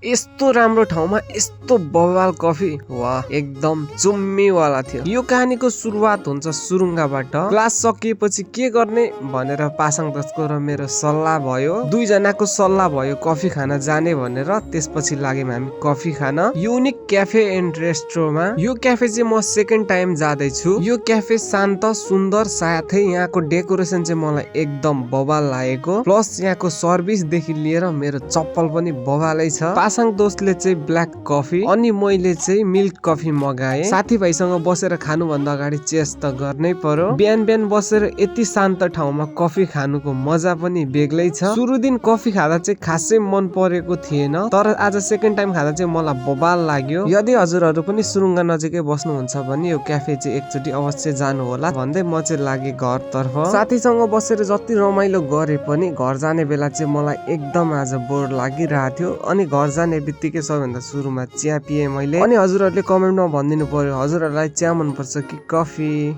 यस्तो राम्रो ठाउँमा यस्तो बवाल कफी, वाह एकदम चुम्मीवाला थियो। यो कहानीको सुरुवात हुन्छ सुरुङ्गाबाट। क्लास सकिएपछि के गर्ने भनेर पासाङ दसको र मेरो सल्लाह भयो। दुईजनाको सल्लाह भयो कफी खान जाने भनेर। त्यसपछि लाग्यौं हामी कफी खान युनिक क्याफे एन्ड रेस्ट्रोमा। यो क्याफे चाहिँ म सेकेन्ड टाइम जाँदैछु। यो क्याफे शान्त सुन्दर, साथै यहाँको डेकोरेसन चाहिँ मलाई एकदम बवाल लागेको। प्लस यहाँको सर्भिस देखि लिएर मेरो चप्पल पनि बवालै छ। पासाङ दोस्तले चाहिँ ब्ल्याक कफी अनि मैले चाहिँ मिल्क कफी मगाए। साथीभाइसँग बसेर खानु भन्दा अगाडि चेस त गर्नै पर्यो। बिहान बिहान बसेर यति शान्त ठाउँमा कफी खानुको मजा पनि बेग्लै छ। सुरु दिन कफी खाँदा चाहिँ खासै मन परेको थिएन, तर आज सेकेन्ड टाइम खाँदा चाहिँ मलाई बवाल लाग्यो। यदि हजुरहरू पनि सुरुङ्गा नजिकै बस्नुहुन्छ भने यो क्याफे चाहिँ एकचोटि अवश्य जानु होला भन्दै म चाहिँ लागे घरतर्फ। साथीसँग बसेर जति रमाइलो गरे पनि घर जाने बेला चाहिँ मलाई एकदम आज बोर लागिरहेको थियो। अनि घर जाने बित्तिकै सबैभन्दा सुरुमा चिया पिएँ मैले। अनि हजुरहरूले कमेन्टमा भनिदिनु पर्यो हजुरहरूलाई चिया मनपर्छ कि कफी।